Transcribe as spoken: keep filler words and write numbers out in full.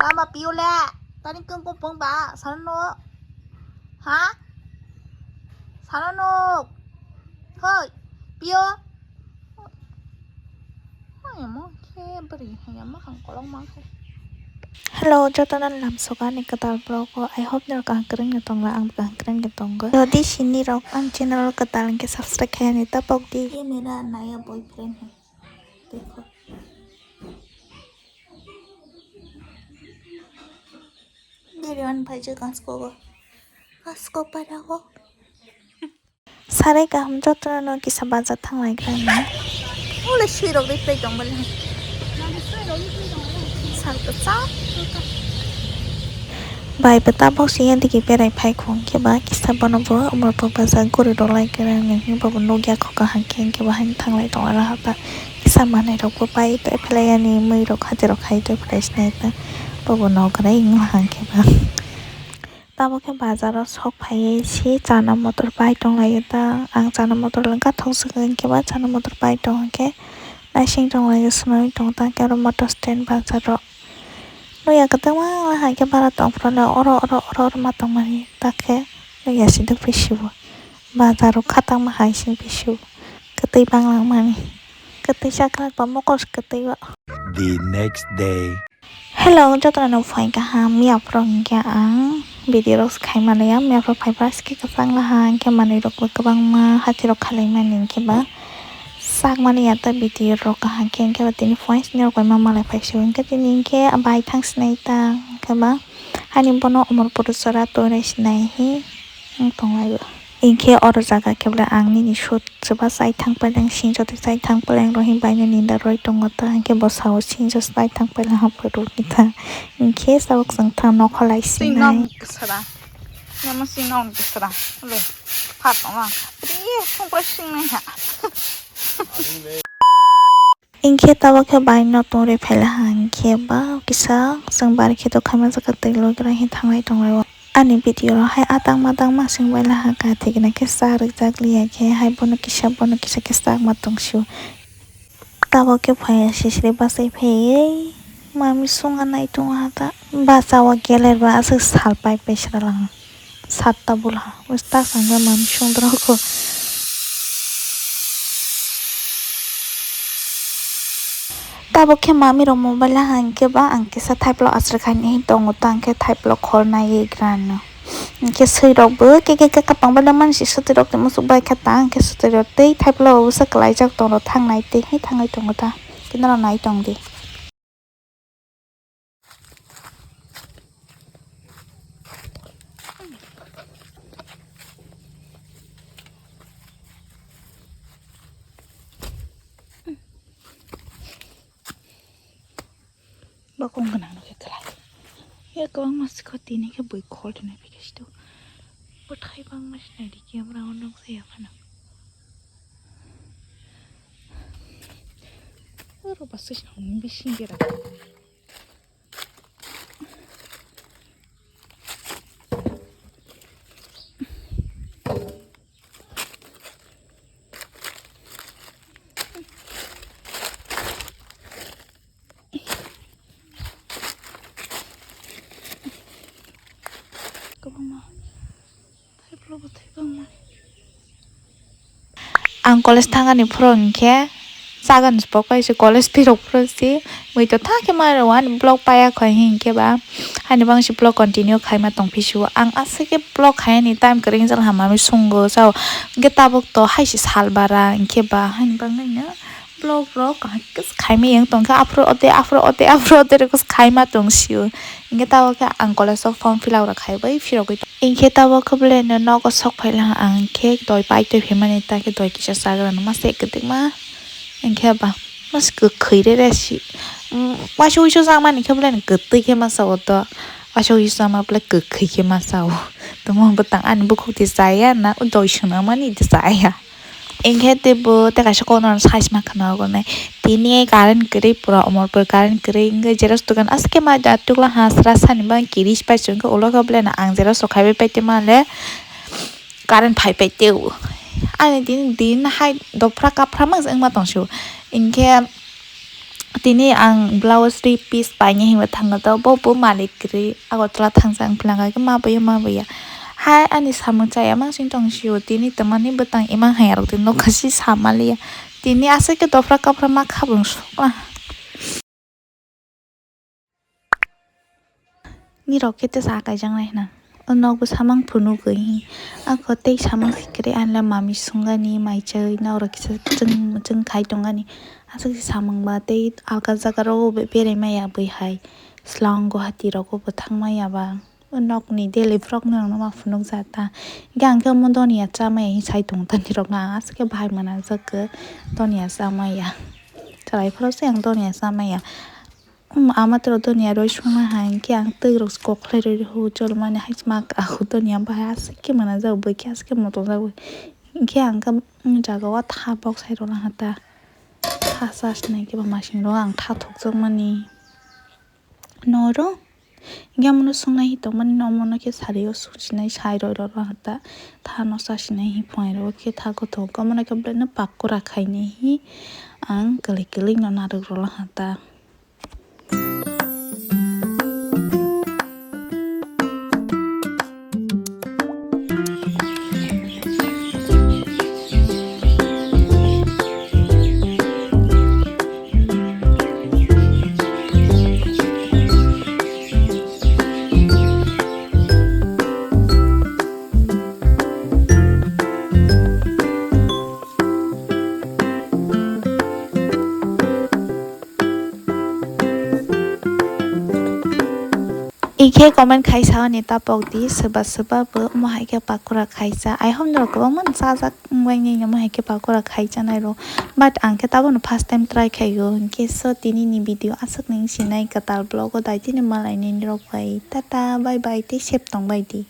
Tama pio le. Tani kung kung pung ba. Sana no. Ha? Sana no. Hoi. Pio. Hayamo khe bwrwi hayamo hang kolok mang khe. Hello, jotono lamsoka ni kwtal vlog o. I hope norok kaham kwrwng no tongla, ang bo kaham kwrwng no tongo. Jodi sini rok ang channel o kwtal hwnkhe subscribe khaiyani ta pok di. Ye mera naya boyfriend hai. Dekho. Diri on phaijak kasko go. Kasko para go. Sarai kaham jotono kisa baja thanglai kha na. Ole sui rok ri play tong bali. Sal to sa. Bai bata bok siya digi berai phai khong khe ba kisa bono bo umor bo baja guri rok lai khe rang ni bo bo nugya kho kaham khe khe ba haino thanglai tong ala hata. Kisa manai rok bo pai to phlai yani mui rok hati rok khai to phlai sinai ta. Bo bo nok rai wng hang khe ba. Tamo khe bazar o sok phaiwi se chana motor pai tong laio ta. Ang chana motor le gathok swkang khe ba chana motor pai tong khe naising tong laio swnamwi tong ta khe oro motor stand bazar o. Nuya kwtangma hai khe bara tong phuru le oro oro oro oro ma tong mani ta khe nuya si duk phi sibo bazar o khatangma hai sing phi sibo kwtwi bang lang mani kwtwi cha kwlak ba mokol se kwtwi o. The next day. Hello, jotono phai kaham, miya phuru hwnkhe ang video rok se khai mani ya, miya phuru phai phai se kwchang laha, hwnkhe manwi rok bo kwbangma hati rok khalai mani, hwnkhe ba sak mani ya ta video rok kaham khe, hwnkhe ba tini phai sini rok bai ma malai phai se, hwnkhe tini hwnkhe bai thang sinai ta, hwnkhe ba hani bono Omorpur chora torai sinai hi wng tong lai o, hwnkhe oro jaga khe bwle ang nini shoot. Chuba chai thang paileng, sinjo de chai thang paileng, rohim bai no ninda roi tongo ta, hwnkhe bo sao sinjo chai thang paileng, hapoi rw kita. Hwnkhe tabuk chwng thang nokha lai Sing sinai. Nok ni kwsara. Yama sing nok ni kwsara. Le. Phat tongo. Ri, songkrai sing nai ha. Hwnkhe tabuk khe bai no tongri phaila ha, hwnkhe ba kisa chwng bar khe to khaima jaka twi loi gra hi thanglai tonglai o. Ani video rok hai atang matang ma sing bai laha ka thik na khe sa rwk jak liya khe hai bono kisa bono kisa khe sak ma tong sio. Tabuk khe phai sisiri bachai phaiwi mami song anai tongo hata bacha o geler ba aswk sal pai pai sra lang sat ta bula. Bwswk ta swngjak mami songdorok kho. Tabuk khe mami rok mobile ha hwnkhe ba ang kisa thaiplok aswk khaini tongo ta hwnkhe thaiplok khol naiwi grano. Hwnkhe swi rok bo keke kaka tong bai mani si swtwi rok twi muchuk bai kha ta hwnkhe swtwi rok tei thaiplok bo bwsa kwlaijak tong rok thang nai tei hi thangwi tongo ta. Khe norok nai tong di. Bakong gwnang no khe kwlai. Ya kwbangma sikho tini khe bui khol rwnai phaikha sido. Bwthai bangma sinai di camera o nukjaya phano. Oro bwswk song bising bera. Kwbangma. Thaiplok bo thai bangmani. Ang college thangani phuru hwnkhe chagan se pok pai se college tirok phuru se mui to thang khe ma rw ani vlog paiya khoi hinkhe ba hani bang se vlog continue khaima tong phi sio ang aswk khe vlog khaini time kwrwi wngya hamami sungo sao hinkhe tabuk to hai se sal bara hinkhe ba hani bangwi no. Vlog rok kaham khe khaima yang tongkha, aphuru ode, aphuru ode, aphuru ode rok khaima tong sio. Hinkhe tabuk khe ang college o form fill up rok khai bai phirogwi tong. Hinkhe tabuk khe belai no nogo sok phai laha ang khe doi pai twi phaimani ta khe doi kisa chagra no masa kwdwkma. Hinkhe ba masa kwkhwi re re si. Umm, waisa uisu jakmani khe belai no kwtwi khe masa o to. Waisa uisu jakma belai kwkhwi khe masa o. Tongma bwtang ani bukhuk twi chaya na doi swnamani twi chaya. Hinkhe teibo tei kaisa corner size ma khna ogonai. Tini current kwrwi pura Omorpur current kwrwi wngwi xerox dogan aske ma da tukla ha sra sani bang kiris pai chwng khe ulo khe belai no ang xerox rok khaibai pai tongma le current phai pai teo. Ani din din hai dophra kaphra ma wngma tong sio. Hinkhe Tini ang blouse three piece painai hinwi thangkha to, bo bo malik kwrwi Agartala thangsa wng philangkha khe ma boya ma boya. Hai ani samung chaya mang sing tong sio, tini twmani bwtang imang hai rok tini nokha si samaliya. Tini aswk khe dopra kapra ma khabung sukla. Nirok khe tesa kaijaknai hwnna. O nokbo samang phunugwi. Ako tei samang sikre anla mami sungani maichai norok kisa chwng chwng khai tongani. Aswk se samang ba tei alka jaga rogo be-, berai maya bwi hai. Shillong, Guwahati rogo bo thang maya ba. O nokni daily vlog norokno ma phunukjak ta. Hingke ang khe omo donia cha maya hin sai tong ta nirok na. Aswk khe bahai manajak khe donia cha maya. Chwrai phoro se ang donia cha maya. Um, ama toro donia roi songma hai, hingke ang twi rok se kok khlai roi rw, chol mani hai ma kahu donia bahai aswk khe mana jak, bwkhe aswk khe motom jak, hingke ang khe um jaga o tha bok sai rw laha ta, tha sa sinai khe ba masing rok ang tha thok jak mani noro, hingke amo no songnai hi tong mani no, omo no khe sari o suchinai sai roi rw laha ta, tha no sa sinai hi phunai rok khe tha kothok, omo no khe belai no pakora khainai hi ang kwlwi kwlwi no narwk rw laha ta. Ikhe comment khai sao ni tapok di, swba swba bo omo hai khe pakora khaisa. I hope norok kwbangma no chajak wngbai nini omo hai khe pakora khai chanai rw. But ang khe tabukno first time try khai o. Hinkhe so tini ni video aswk nung sinai kwtal vlog o dai tini malai nini rok bai. Tata bye bye tei safe tong bai di.